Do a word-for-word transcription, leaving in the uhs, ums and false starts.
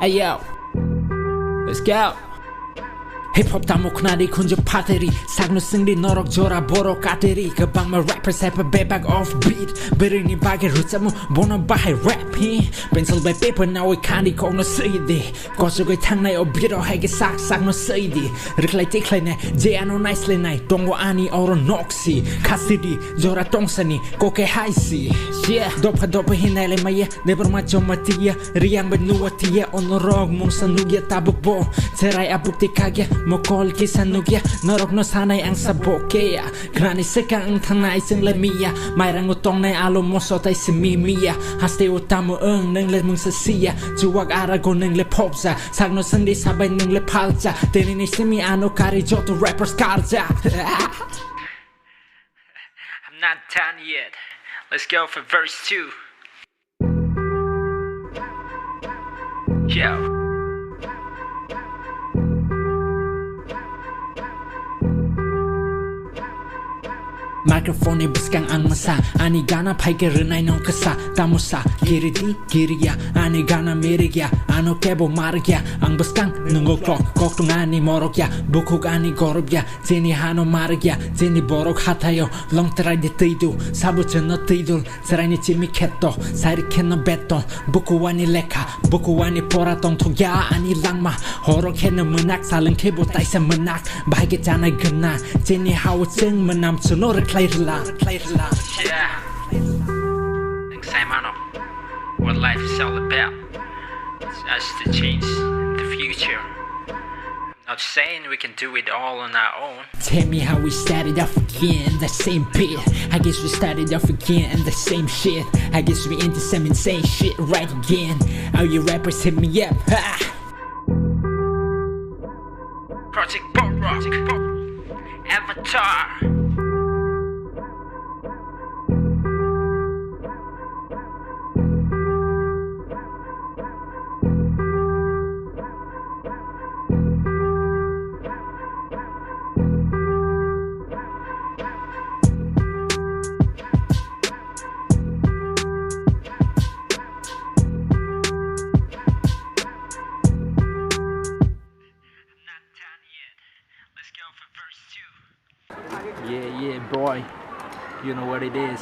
Hey yo, let's go. Hip hop tamo khnari khunju phateri, sakno singdi norok jora borok kateri, kwbangma rappers have a bebak off beat, bwrwini bagwi rwchapmo bono bahai rap hi, pencil bai paper nawi khani kokno swidi, kochogwi thangnai o biro hai khe sak sakno swidi, rwkhlai tikhlainai je ano naislainai, tongo ani oro noksi, khasidi jora tongsani koke haisi, yeah, dopha dopha hinai lai maya, Never ma choma tiya, riyang be nuwa tiya, onorok mungsa nugya tabuk bo. Cherai abuk ti kagya, mokol kisa nugya, norok no sanai ang sabo keya. Khnani seka ang thanai sing le miya, mairang o tongnai alo moso tai simi miya. Haste o tamo ang nang le mungsa siya, chuwak arago nang le phopsa, sagno sandi sabai nang le phalcha. Teni ni simi ano kari joto rappers karja. I'm not done yet. Let's go for verse two. Yo. Microphone ni bwskang ang masa, ani gana phaikhe rwnai nong kasa, tamosa, kiridi, kiriya, ani gana mirigya, ano kebo margya, ang bwskang nungo klok, kok tong ani morokya, bukhuk ani gorobya, chini hano margya, chini borok hathayo, long trai di twidu, sabo chenno twidul, Seraini chimi khetto, sairi khenno betto, bukuwani lekha, bukuwani pora tongthokya ani langma, horo khenno mwnaksa lwngkhe bo taisa mwnak, bahai khe chanai gwnna, chini hao chwng mwnam chwngno rwkhlai rwla. Yeah. Thanks, Simon. What life is all about. It's us to change the future. Not saying we can do it all on our own. Tell me how we started off again, the same pit. I guess we started off again, the same shit. I guess we into some insane shit right again. All you rappers hit me up, ha! Project Borok, Avatar. Let's go for verse two. Yeah, yeah, boy. You know what it is.